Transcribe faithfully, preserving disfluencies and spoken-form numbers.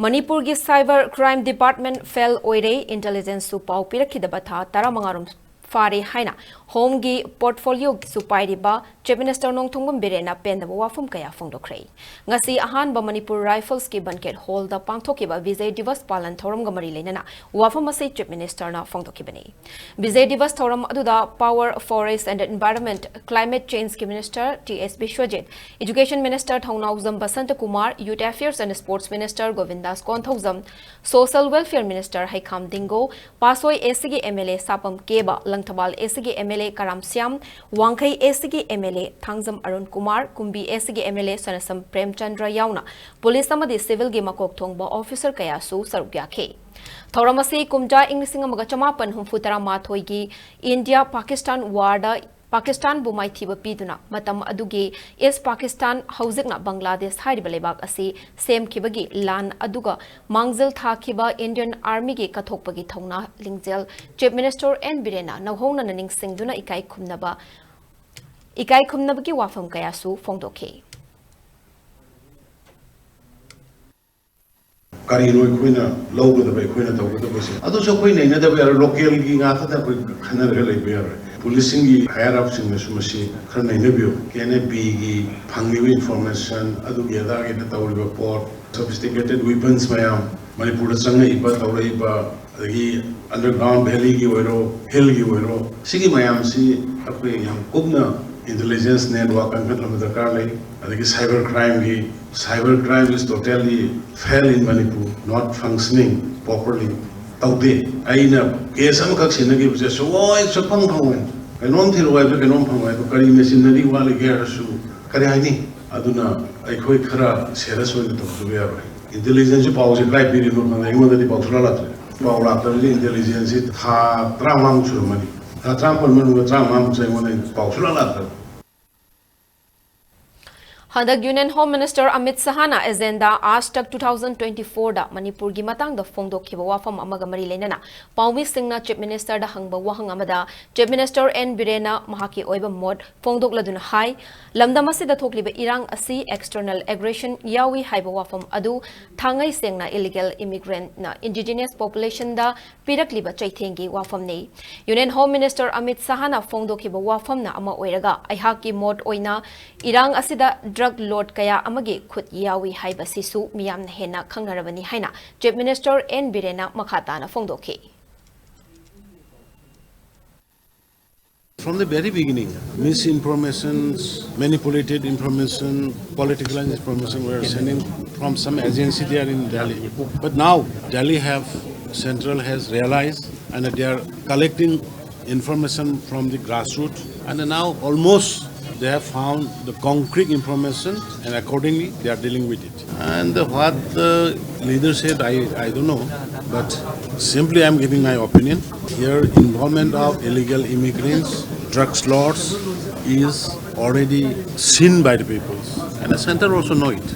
ꯃꯅꯤꯄꯨꯔꯒꯤ cyber crime department fail ꯑꯣꯏꯔꯦ, intelligence ꯁꯨ ꯄꯥꯎ ꯄꯤꯔꯛꯈꯤꯗꯕ ꯊꯥ ꯇꯔꯥꯃꯉꯥ ꯔꯣꯝ ꯐꯥꯔꯦ ꯍꯥꯏꯅ Home ꯒꯤ portfolio ꯁꯨ ꯄꯥꯏꯔꯤꯕ Chief Minister ꯅꯣꯡꯊꯣꯝꯕꯝ ꯕꯤꯔꯦꯟꯅ ꯄꯦꯟꯗꯕ ꯋꯥꯐꯝ ꯀꯌꯥ ꯐꯣꯡꯗꯣꯛꯈ꯭ꯔꯦ꯫ ꯉꯁꯤ ꯑꯍꯥꯟꯕ ꯃꯅꯤꯄꯨꯔ Rifles ꯀꯤ Banquet Hall ꯗ ꯄꯥꯡꯊꯣꯛꯈꯤꯕ ꯕꯤꯖꯌ ꯗꯤꯋꯁ ꯄꯥꯂꯟ ꯊꯧꯔꯝꯒ ꯃꯔꯤ ꯂꯩꯅꯅ ꯋꯥꯐꯝ ꯑꯁꯤ Chief Minister ꯅ ꯐꯣꯡꯗꯣꯛꯈꯤꯕꯅꯤ꯫ ꯕꯤꯖꯌ ꯗꯤꯋꯁ ꯊꯧꯔꯝ ꯑꯗꯨꯗ Power, Forest and Environment, Climate Change ꯀꯤ Minister T S Biswajit, Education Minister Thounaojam Basanta Kumar, Youth Affairs and Sports Minister Govindas Konthoujam, Social Welfare Minister Heikham Dingo, Patsoi S C ꯒꯤ M L A Sapam Keba, Langthabal S C ꯒꯤ M L A Karam Shyam, Wangkhei S C ꯒꯤ M L A Thangjam Arun Kumar, Kumbi S C ꯒꯤ M L ꯑꯦ ꯁꯅꯥꯁꯝ ꯄ꯭ꯔꯦꯝꯆꯟꯗ꯭ꯔ ꯌꯥꯎꯅ police ꯑꯃꯗꯤ ꯁꯤꯚꯤꯜꯒꯤ ꯃꯀꯣꯛ ꯊꯣꯡꯕ officer ꯀꯌꯥꯁꯨ ꯁꯔꯨꯛ ꯌꯥꯈꯤ꯫ ꯊꯧꯔꯝ ꯑꯁꯤ ꯀꯨꯝꯖꯥ ꯏꯪ ꯂꯤꯁꯤꯡ ꯑꯃꯒ ꯆꯃꯥꯄꯟ ꯍꯨꯝꯐꯨ ꯇꯔꯥ ꯃꯥꯊꯣꯏꯒꯤ ꯏꯟꯗꯤꯌꯥ ꯄꯥꯀꯤꯁꯇꯥꯟ ꯋꯥꯔꯗ ꯄꯥꯀꯤꯁꯇꯥꯟꯕꯨ ꯃꯥꯏꯊꯤꯕ ꯄꯤꯗꯨꯅ ꯃꯇꯝ ꯑꯗꯨꯒꯤ ꯏꯁ ꯄꯥꯀꯤꯁꯇꯥꯟ, ꯍꯧꯖꯤꯛꯅ ꯕꯪꯒ꯭ꯂꯥꯗꯦꯁ ꯍꯥꯏꯔꯤꯕ ꯂꯩꯕꯥꯛ ꯑꯁꯤ ꯁꯦꯝꯈꯤꯕꯒꯤ ꯂꯥꯟ ꯑꯗꯨꯒ ꯃꯥꯡꯖꯤꯜ ꯊꯥꯈꯤꯕ ꯏꯟꯗꯤꯌꯟ ꯑꯥꯔꯃꯤꯒꯤ ꯀꯠꯊꯣꯛꯄꯒꯤ ꯊꯧꯅꯥ ꯂꯤꯡꯖꯦꯜ Chief Minister ꯑꯦꯟ ꯕꯤꯔꯦꯟꯅ ꯅꯧꯍꯧꯅꯅ ꯅꯤꯡꯁꯤꯡꯗꯨꯅ ꯏꯀꯥꯏ ꯈꯨꯝꯅꯕ, ꯏꯀꯥꯏ ꯈꯨꯝꯅꯕꯒꯤ ꯋꯥꯐꯝ ꯀꯌꯥꯁꯨ ꯐꯣꯡꯗꯣꯛꯈꯤ꯫ ꯀꯔꯤꯅꯣ ꯑꯩꯈꯣꯏꯅ ꯂꯧꯒꯗꯕ, ꯑꯩꯈꯣꯏꯅ ꯇꯧꯒꯗꯕꯁꯦ? ꯑꯗꯨꯁꯨ ꯑꯩꯈꯣꯏ ꯅꯩꯅꯗꯕ ꯌꯥꯔꯣꯏ꯫ ꯂꯣꯀꯦꯜꯒꯤ ꯉꯥꯛꯇꯗ ꯑꯩꯈꯣꯏ ꯈꯟꯅꯔꯒ ꯂꯩꯕ ꯌꯥꯔꯣꯏ꯫ ꯄꯨꯂꯤꯁꯁꯤꯡꯒꯤ higher up ꯁꯤꯡꯅꯁꯨ ꯃꯁꯤ ꯈꯔ ꯅꯩꯅꯕꯤꯌꯨ꯫ ꯀꯦ ꯑꯦꯟ ꯑꯦꯐ ꯕꯤꯒꯤ ꯐꯪꯂꯤꯕ information, ꯑꯗꯨꯒꯤ ꯑꯗꯥꯒꯤꯗ ꯇꯧꯔꯤꯕ ꯄꯣꯠ, sophisticated weapons ꯃꯌꯥꯝ, ꯃꯅꯤꯄꯨꯔꯗ ꯆꯪꯉꯛꯏꯕ, ꯇꯧꯔꯛꯏꯕ, ꯑꯗꯒꯤ underground valley ꯒꯤ ꯑꯣꯏꯔꯣ, hill ꯒꯤ ꯑꯣꯏꯔꯣ, ꯁꯤꯒꯤ ꯃꯌꯥꯝꯁꯤ ꯑꯩꯈꯣꯏ ꯌꯥꯝ ꯀꯨꯞꯅ intelligence network ꯀꯟꯈꯠꯅꯕ ꯗꯔꯀꯥꯔ ꯂꯩ꯫ ꯑꯗꯒꯤ cyber crime ꯒꯤ, cyber crime is totally fail in Manipur, not functioning properly꯫ ꯇꯧꯗꯦ꯫ ꯑꯩꯅ case ꯑꯃꯈꯛ ꯁꯤꯟꯅꯈꯤꯕꯁꯦ ꯁꯨꯡꯑꯣꯏ ꯁꯨꯡꯐꯪ ꯐꯪꯉꯣꯏ꯫ ꯀꯩꯅꯣꯝ ꯊꯤꯔꯛꯑꯣ ꯍꯥꯏꯕꯁꯨ ꯀꯩꯅꯣꯝ ꯐꯪꯉꯣꯏ꯫ ꯑꯗꯨ ꯀꯔꯤ machinery ꯋꯥꯠꯂꯤꯒꯦ ꯍꯥꯏꯔꯁꯨ ꯀꯔꯤ ꯍꯥꯏꯅꯤ? ꯑꯗꯨꯅ ꯑꯩꯈꯣꯏ ꯈꯔ serious ꯑꯣꯏꯅ ꯇꯧꯗꯕ ꯌꯥꯔꯣꯏ꯫ Intelligence ꯁꯤ ꯄꯥꯎꯁꯦ ꯀꯗꯥꯏ ꯄꯤꯔꯤꯅꯣ ꯈꯪꯗꯦ, ꯑꯩꯉꯣꯟꯗꯗꯤ ꯄꯥꯎ ꯁꯨꯡꯂꯥꯛ ꯂꯥꯛꯇ꯭ꯔꯦ꯫ ꯄꯥꯎ ꯂꯥꯛꯇꯕꯁꯦ intelligence ꯁꯤ ꯊꯥ ꯇꯔꯥꯃꯉꯥꯃꯨꯛ ꯁꯨꯔꯝꯃꯅꯤ꯫ ꯊꯥ ꯇꯔꯥꯃꯥꯄꯟ ꯃꯅꯨꯡꯗ ꯇꯔꯥꯃꯉꯥꯃꯨꯛꯁꯦ ꯑꯩꯉꯣꯟꯗ ꯄꯥꯎ ꯁꯨꯡꯂꯥꯛ ꯂꯥꯛꯇꯕ꯫ ꯍꯟꯗꯛ Union Home Minister Amit Shahꯅ Agenda Aaj Tak two thousand twenty-fourꯗ ꯃꯅꯤꯄꯨꯔꯒꯤ ꯃꯇꯥꯡꯗ ꯐꯣꯡꯗꯣꯛꯈꯤꯕ ꯋꯥꯐꯝ ꯑꯃꯒ ꯃꯔꯤ ꯂꯩꯅꯅ ꯄꯥꯎꯃꯤꯁꯤꯡꯅ Chief Ministerꯗ ꯍꯪꯕ ꯋꯥꯍꯪ ꯑꯃꯗ Chief Minister N ꯕꯤꯔꯦꯟꯅ ꯃꯍꯥꯛꯀꯤ ꯑꯣꯏꯕ ꯃꯣꯠ ꯐꯣꯡꯗꯣꯛꯂꯗꯨꯅ ꯍꯥꯏ, ꯂꯝꯗꯝ ꯑꯁꯤꯗ ꯊꯣꯛꯂꯤꯕ ꯏꯔꯥꯡ ꯑꯁꯤ external aggression ꯌꯥꯎꯏ ꯍꯥꯏꯕ ꯋꯥꯐꯝ ꯑꯗꯨ ꯊꯥꯡꯉꯩ ꯁꯦꯡꯅ illegal immigrantꯅ indigenous populationꯗ ꯄꯤꯔꯛꯂꯤꯕ ꯆꯩꯊꯦꯡꯒꯤ ꯋꯥꯐꯝꯅꯤ꯫ Union Home Minister Amit Shahꯅ ꯐꯣꯡꯗꯣꯛꯈꯤꯕ ꯋꯥꯐꯝꯅ ꯑꯃ ꯑꯣꯏꯔꯒ, ꯑꯩꯍꯥꯛꯀꯤ ꯃꯣꯠ ꯑꯣꯏꯅ ꯏꯔꯥꯡ ꯑꯁꯤꯗ drug lord ꯀꯌꯥ ꯑꯃꯒꯤ ꯈꯨꯠ ꯌꯥꯎꯏ ꯍꯥꯏꯕꯁꯤꯁꯨ ꯃꯤꯌꯥꯝꯅ ꯍꯦꯟꯅ ꯈꯪꯅꯔꯕꯅꯤ ꯍꯥꯏꯅ Chief Minister N ꯕꯤꯔꯦꯟꯅ ꯃꯈꯥ ꯇꯥꯅ ꯐꯣꯡꯗꯣꯛꯈꯤ꯫ From the very beginning, misinformations, manipulated information, politicalized information were sending from some agency there in Delhi. But now Delhi have, central has realized, and they are collecting information from the grassroots, and now almost they have found the concrete information, and accordingly they are dealing with it. And the, what the leader said, I, I don't know, but simply I'm giving my opinion. Here, involvement of illegal immigrants, drug lords is already seen by the people, and the center also know it.